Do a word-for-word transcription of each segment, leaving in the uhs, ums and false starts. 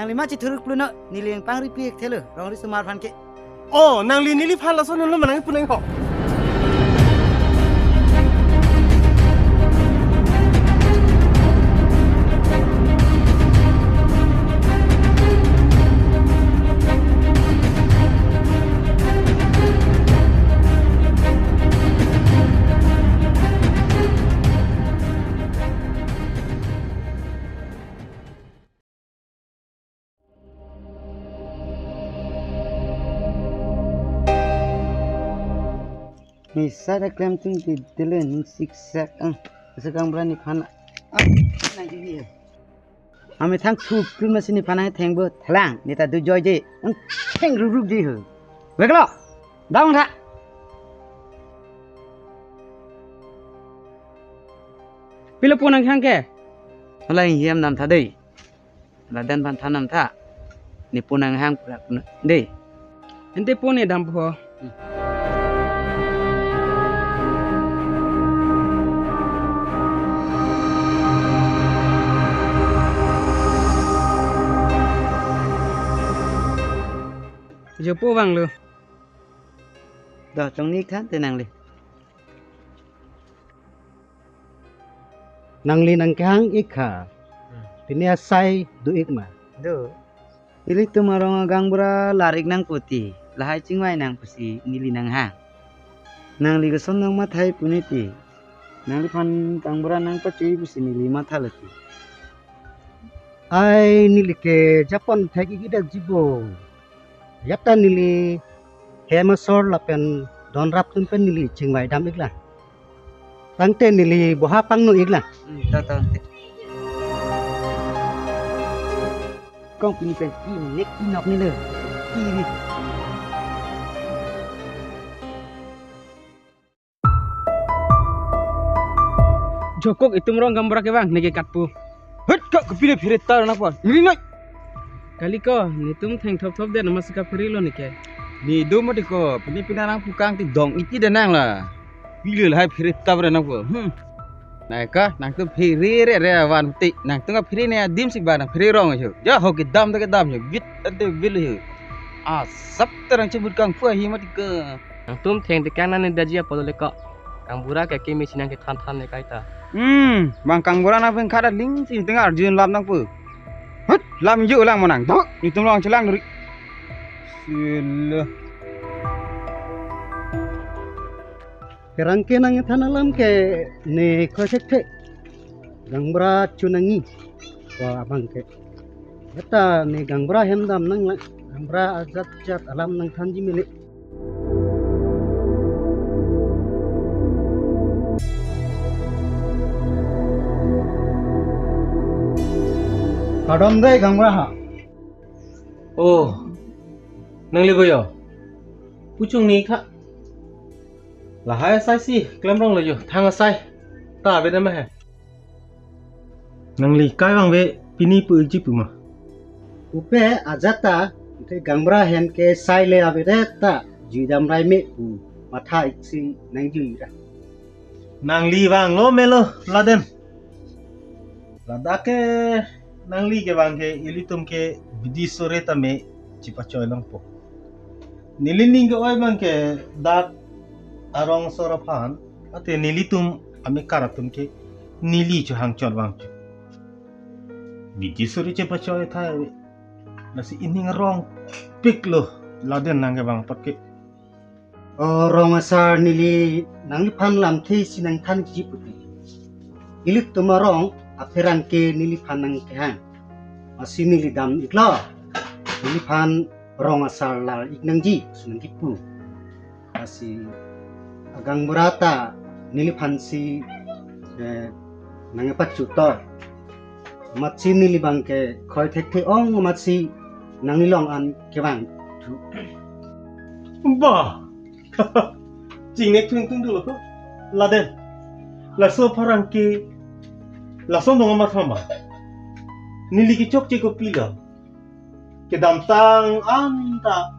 Nangli ma chithuruk pluno, neli nangpangripi ik thelo, rong risomar aphan ke. Oh, nangli neliphan lason lo manang punang ho. Bisa da klemtum ti dele ning siksak ang. Sekarang berani panak. Ah, nanti dia. Amethang supreme masi nephan nangthengpo, thalang, neta dujoi je, nangtheng ruruk je ho. Weklo, dam tha. Pilo pon nanghang ke? Hala inghiem dam tha dei. Laden aphan than dam tha. Ne pon nanghang pura pura dei. Ante pon ne dampo. Jopo vanglo. Dah, chongni than te nangli. Nangli nangkehang ik ha. Hmm. Pini asai do ik ma? Do. Ilitum arong agangbura lar ik nangpo ti, lahai chingvai nang pusi neli nanghang. Nangli koson nangmatha ik pu ne ti, nangliphan gangbura nangpacho ik pusi neli matha lo ti. Ai neli ke japon thek ik idak jibo. Ajat ta neli hem asor lapen donrap atum pen neli chingvai dam iklang. Tangte neli boha pangno iklang. Hmm, ta, ta, ta. Kong pini pen ki nek ki nok ne le. Ki ri. Jokok itum rong gangbura kevang neke katpo. Hut, kok kepine phere ta nangpo. Ringai. Kali ko, netum thengthop thop det nama sika phere lo neke. Ne do mati ko, pini pina nangpukang ti dong iti de nang la. Pilo lahai phere ta bre nangpo. Hmm. Nai ka, nangtum phere re re avan ti. Nangtum ka phere ne adim sik ba nang phere rong ajo. Ja ho kedam ta kedam jo. Bit ante bil jo. Asap terang cebut kangpu ahi mati ko. Nangtum thengtekang nang ne daji apot le ko. Gangbura ke keme si nangkethan than ne kaita. Hmm, bang gangbura nangpeng khada ling si tengah arjun lam nangpo. Hut, lam ju lang manang. Dok, netum long chelang ri. Sila. Pherangke nangkethan alam ke ne khoi thekthe. Gangbura chu nangji. Wa abang ke. Eta ne gangbura hem dam nang la, gangbura ajat jat alam nangthanji mele. Kardom dei gangbura ha. Oh, nangli bo jo. Puchung ni kha. Lahai asai si klemrong lo jo, thang asai. Ta ave nama he. Nangli kai vangve pini pu ikji pu ma? Pupe ajat ta, te gangbura hem ke sai le avedet ta, jui dam rai me pu matha ik si nangjui ra. Nangli vanglo melo laden. Ladak ke nangli kevang ke ilitum ke bidi sore tame chipachoi longpo. Neli ning ke-oi abang ke dak arong asor aphan, ate nelitum amekar atum ke neli chohang chot vangcho. Bidi sore chepachoi thai, lasi ining rongpik lo laden nangkevang apot ke. O rong asar, neli nangliphan lamthe si nangthanji pu ti. Ilitum arong apherangke neliphan nangkehang. Lasi neli dam iklo. Neliphan rong asar lar ik nangji, si nangkipu. Lasi agangbura ta neliphan si, eh, nangpachutor. Amatsi neli abang ke khoi thekthe ong, amatsi nanglilong an kevang thu. Bah! Chingnek thung thung dolo ko. Laden. Laso apherangke. Lason dong amat hama. Neli kechokche kopilo. Kedamtang anta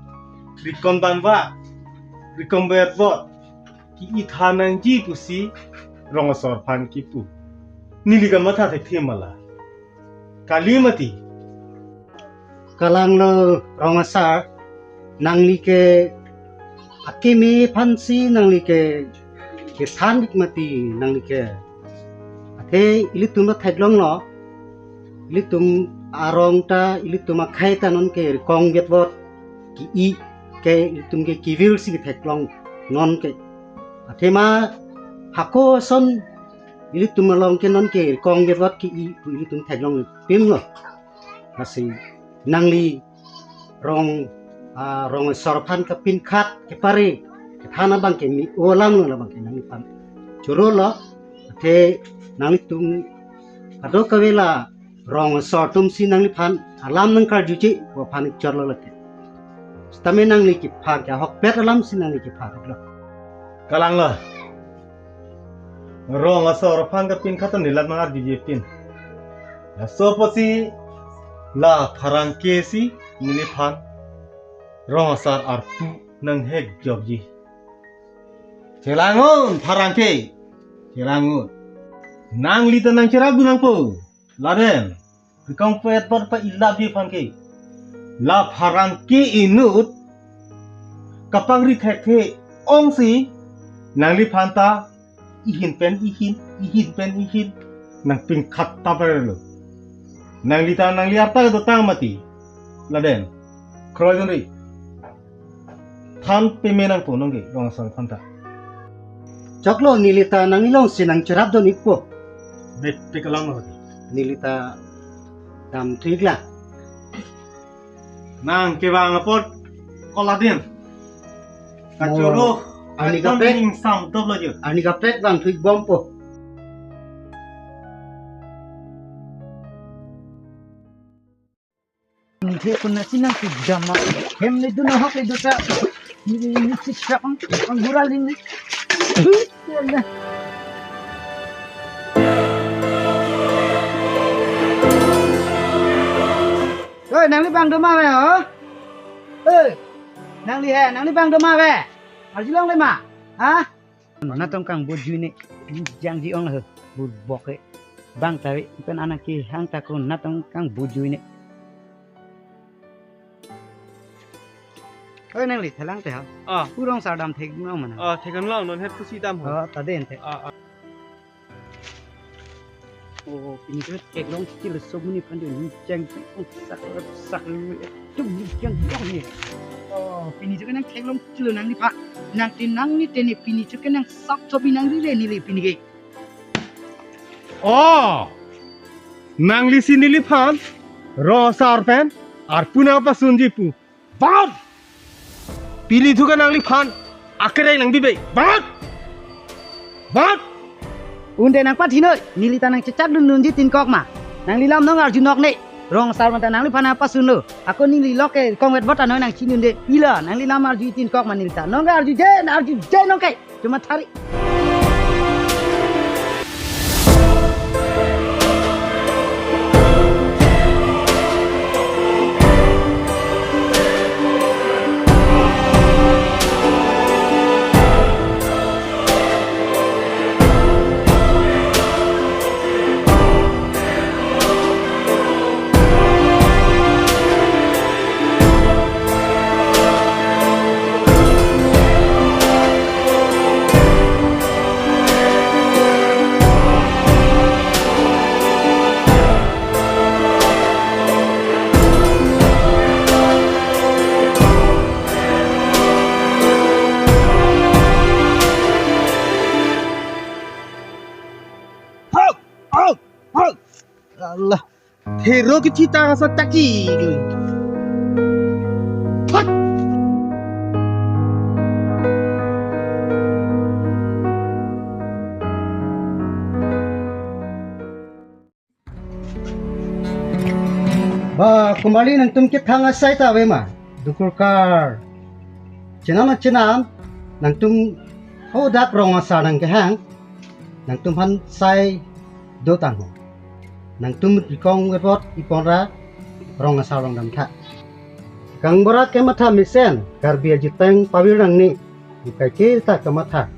rikon banba, rikon berbot, ki-itha nangji pusi rong asor aphan kipu. Neli kamatha thekthe ma la. Kali mati. Kalanglo rong asar, nangli ke akeme aphansi nangli ke kethan dik mati nangli ke. Athe ilitum ta theklonglo, ilitum arong ta, ilitum akhei ta non ke rikong vetvet ke-i ke ilitum ke kevirsi ketheklong non ke. Athema hako ason ilitum along ke non ke rikong vetvet ke-i pu ilitum theklongpinlo. Lasi nangli rong, ah, rong asor aphan kapinkhat kepare kethan abang ke me-o alamlo, labang ke nangliphan chorolo. Athe nanglitum kadokave la rong asor atumsi nangliphan alam nangkarjuji pu aphan ik chorlo lake. Sitame nangli kepha ke ahokpet alamsi nangli kepha iklo. Kalanglo. Rong asor aphan kapinkhat ta neli lat nang arjujepin. Laso apotsi la pherangke si neliphan rong asar arpu nanghekjokji. Chelang-un pherangke. Chelang-un. Nangli ta nangcherapdun nangpo. Laden rikong vetvet pa-i labi aphan ke. La pherangke inut kapangri thekthe ongsi nangliphan ta ihin pen ihin, ihin pen ihin nangpinkhat ta parlo. Nangli ta nangli arta dotang mati. Laden kroidunri. Than peme nangpo nonke rong asar aphan ta. Choklo, neli ta nangli alongsi nangcherapdun ikpo. Bek pe kalanglo. Neli ta damthu iklang. Nang kevang apot koladin. Kachoro. Mo, ani ekdom kaprek. Ingsam doplo jo. Ani kaprek vangthu ikbompo. Ningthe kuna sinang tu jama. Hem le dun ahok le duta. Ni ni ni si siap ang, ang gura lin ni. Oi, nangli bang doma ve ho? Oi, nangli he, nangli bang doma ve? Arjulongle ma? Ha? Natong kang bujui ne, jangji ong he, bu bok he. Bang tawi, pen anak kehang ta ko natong kang bujui ne. Oi, nangli thelang te ha? Ah. Pu rong asar dam thekdun long ma nang? Ah, thekdun long, non het pusi dam ho. Oh, ta den te. Ah, ah. Oh, pini ke theklong chilo, sob muni phan dun ni cheng sak sak tum ni cheng ni. Oh, pini ke nang theklong chilo nangliphan. Nang tin nangli tene pini ke nang sap chobi nangri le neli pini ke. Oh, nangli si neliphan rong asar pen arpu nangpasunji pu. Bat! Pini thu ke nangliphan akereng nangbibe. Bat! Bat! Unde nangpathinoi, neli ta nangchechak dundunji tin kok ma. Nangli lam nongarju nok ne. Rong asar manta nangliphan nangpasunlo. Ako neli lok ke kong vetvet anoi nangchinunde. Pila, nangli lam arju tin kok ma neli ta. Nongarjuje, arjuje nonke. Cuma thari. Hau! Hau! Hau! Allah. Thero kithi tang sa taki. Hot! Ba, kumali nangtum kethang asai ta ave ma? Dukurkar. Chenam chenam, nangtum hadak rong asar nangkehang, nangtum aphan sai dotang ho. Nangtum rikong vetvet iponra rong asar along damtha. Kangbura kematha mesen, Karbi ajutang pavir nangne, ikai ke ta kamatha.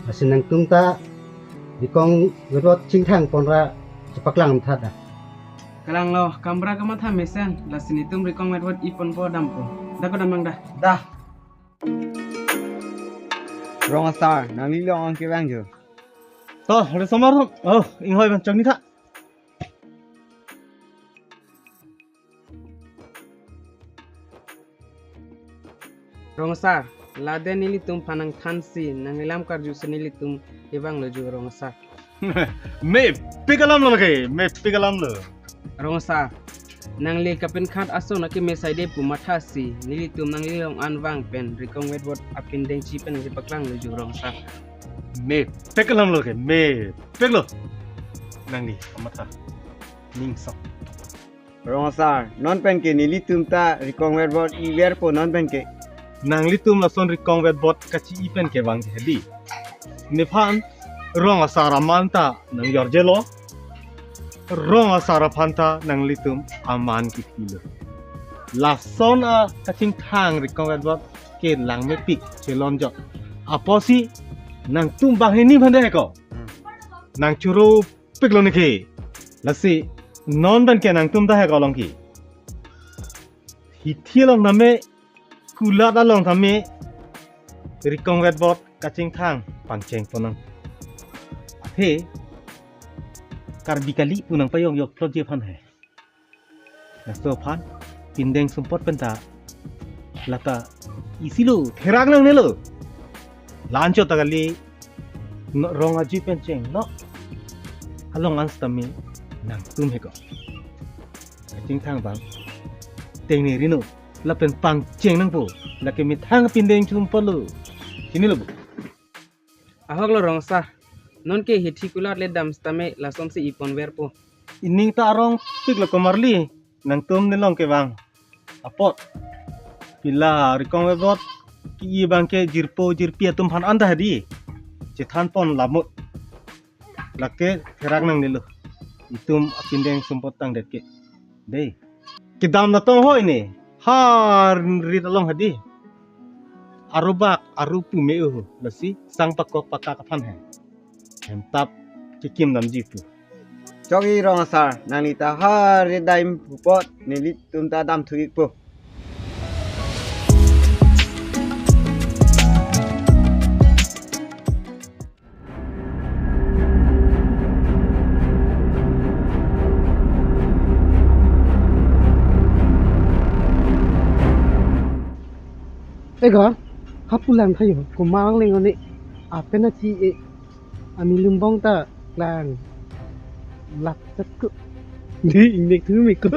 Lasi nangtum ta rikong vetvet chingthang ponra chepaklang tha da. Kalanglo, gaonbura kamatha mesen, lasi netum Rikong Vetbot iponpo dampo. Da ko dam nang da. Da. Rong asar, nangli along kevang jo. To, resomar, oh, inghoi bang chang ni tha. Rong asar, ladak nelitum aphan nangthansi, nanglilam karjusi nelitum kevanglo jo rong asar. Mepik alamlo lake, mepik alamlo. Rong asar, nangli kapenkhat ason akeme saide pu mathasi, nelitum nangli along an vang pen, Rikong Vetbot apindeng chi pen nangli paklanglo jo rong asar. Mepik alamlo lake, mepiklo. Nangli kamatha ning sok. Rong asar, non pen ke nelitum ta Rikong Vetbot iverpo non pen ke. Nanglitum lason Rikong Vetbot kachi-i pen kevang ke hedi. Nephan rong asar aman ta nang yorjelo. Rong asar aphan ta nanglitum aman kipilo. Lason a kachingthang Rikong Vetbot ke langmepik chelonjok. Apotsi nangtum banghini aphan daheko. Hmm. Nang choro piklo neke. Lasi non pen ke nangtum daheko along ke. Hithi along tame, kulat along tame, Rikong Vetbot kachingthang pangcheng ponang. Athe, Karbi kali pu nangpayong yok plot je aphan he. Laso aphan, pindeng sumpot pen ta, lata isi lo, therak nangnelo. La-anchot ta kali, no rong aji pen chenglo. Along an sitame nangtum heko. Kachingthang abang tengne rino, lapen pangcheng nangpo, lake methang pindeng sumpot lo. Chinilo bo. Ahok lo rong asar. Non ke hithi kulat le dam sitame lasonsi iponverpo. Ining ta arong piklo komarli, nangtum nelong kevang apot. Pila Rikong Vetbot ke-i abang ke jirpo jirpi atum aphan anta hedi. Chethan pon lamut. Lake therak nangnelo. Itum apindeng sumpot tangdet ke. Dei. Kedam natong hoi ne. Har rit along hedi. Arubak, aru pu me-u. Lasi sang pakok pakak aphan he. Hemtap kekim damji pu. Chok-i rong asar, nangli ta har rit dam pu apot, nelitum ta damthu-ikpo. Ega, hapu lang thayo, komat vangling one, apen achi e, ami lumbong ta klang, lak chat ko. Di ingnek thu me ko.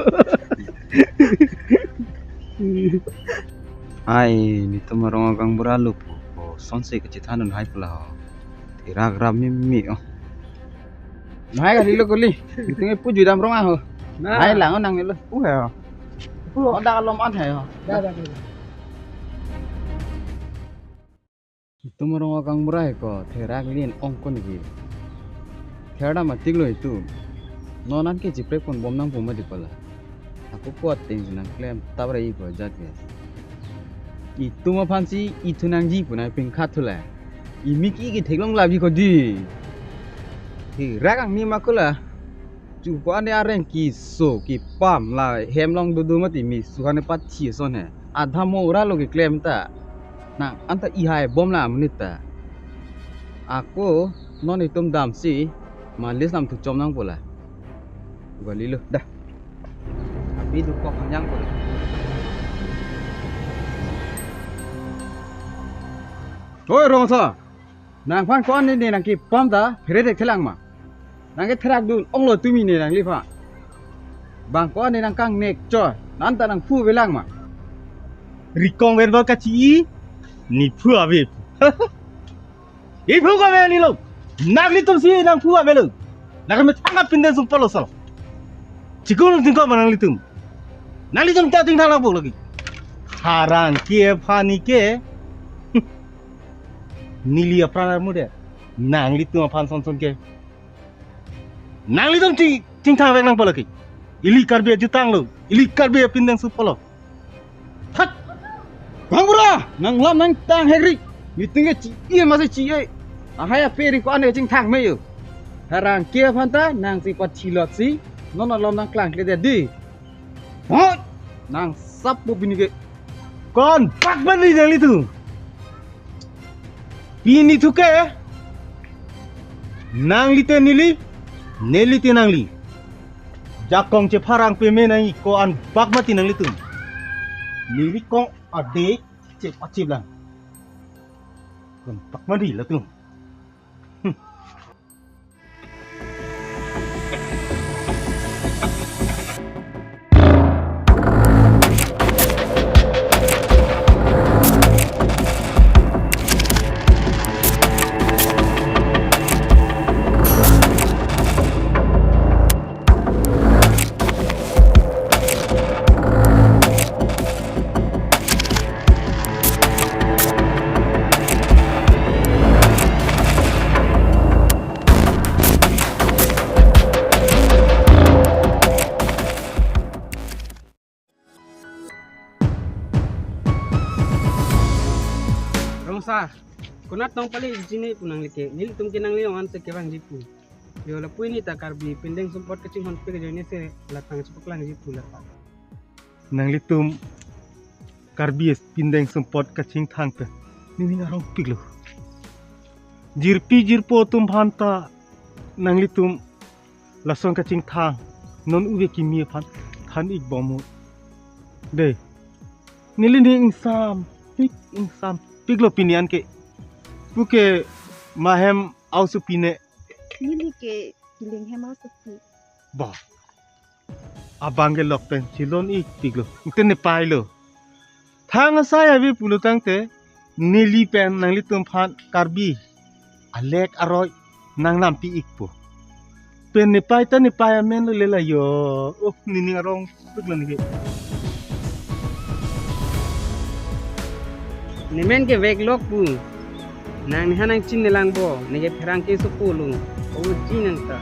Ai, netum arong agaonbura lo pu, kosonsi kachethan un hai pula ho. Therak rap meme ho. Nahai kalilo kuli. Netum e pu judam rong aho. Nah. Hai lang nangnelo. Pu he ho. Pu. Honda kalom an hai ho. Da, da, da. Netum arong agaonbura he ko, therak lin ong kon ki. Therak dam atik lo itum. Non an ke chiprek pon bom nangpo mati pala. Ako ko ateng si nangklem tap ra-i ko ajat ke. Itum aphansi ithu nangji pu nangpingkhat thu la. Imik i ke theklong lapji ko di. Therak angni ma ko la. Chu ko ane areng keso kepam la hem along dodo mati me suhan pathi ason he. Adhamo ra lo keklem ta. Nang anta ihai bom la amonit ta. Ako non itum damsi malis lam thuchom nangpo la. Kalilo da. Abi dukok hanjang ko. Oi, rong asar. Nangphan ko-an ne nangkepam ta phere thekthelang ma? Nangketherak dun onglo tumi ne nangliphan. Bang ko-an ne nangkangnek choi, non ta nangphu avelang ma? Rikong Vetbot kachi-i, ne phu ave. Iphu ko ave nilo. Nanglitumsi nangphu avelo. Lake methang apindeng sumpot lo salo. Chikung tingko ma nanglitum. Nanglitum ta chingthang nangpo lagi. Harang ke aphan ke. Neli apran armu de. Nanglitum aphan sonson ke. Nanglitum ching, chingthang vek nangpo lagi. Ili Karbi ajutang lo. Ili Karbi apindeng sumpot lo. Thak! Gaonbura, nanglam nangtang hekri. Meeting ke chi-i ma si chi-i. Ahai ape ri ko-an ne chingthang me yo. Harang ke aphan ta nangsi pathilot si. Non alom nangklangkledet dei. Hot! Nang sap po pini ke. Ko-an bak mati nanglitum. Pini thu ke nangli te neli, neli te nangli. Jakong chepharang peme nangji, ko-an bak mati nanglitum. Neli kong ade chep achip lang. Ko-an bak mati latum. Hmm. Rongsa, konat tong pale jine pu nangli ke, nelitum ke nangli ong an se kevangji pu. Jo lapu ini ta Karbi pindeng sumpot kachinghonpik ajoine se la tang chepaklangji pu la ta. Nanglitum Karbi pindeng sumpot kachingthang pen nening arongpiklo. Jirpi jirpo atum aphan ta nanglitum lason kachingthang non ove kimi aphan than-ik bom mo. Dei. Neli ne ingsampik, ingsampiklo pini an ke. Puke mahem ausu pine. Neli ke kiling hem ausu pi. Ba. Abang ke lok pen chilon-ikpiklo. Ingten nepailo. Thang asai ave pulo tangte neli pen nanglitum aphan Karbi alek aroi nangnampi-ikpo. Pen nepai ta nepai amen lo lela jo. Oh, nening arongpiklo neke. Nemen ke vek lok pu. Nang neha nangchinine lang bo, neke pherangke sopo lo. Oh, ji nang ta.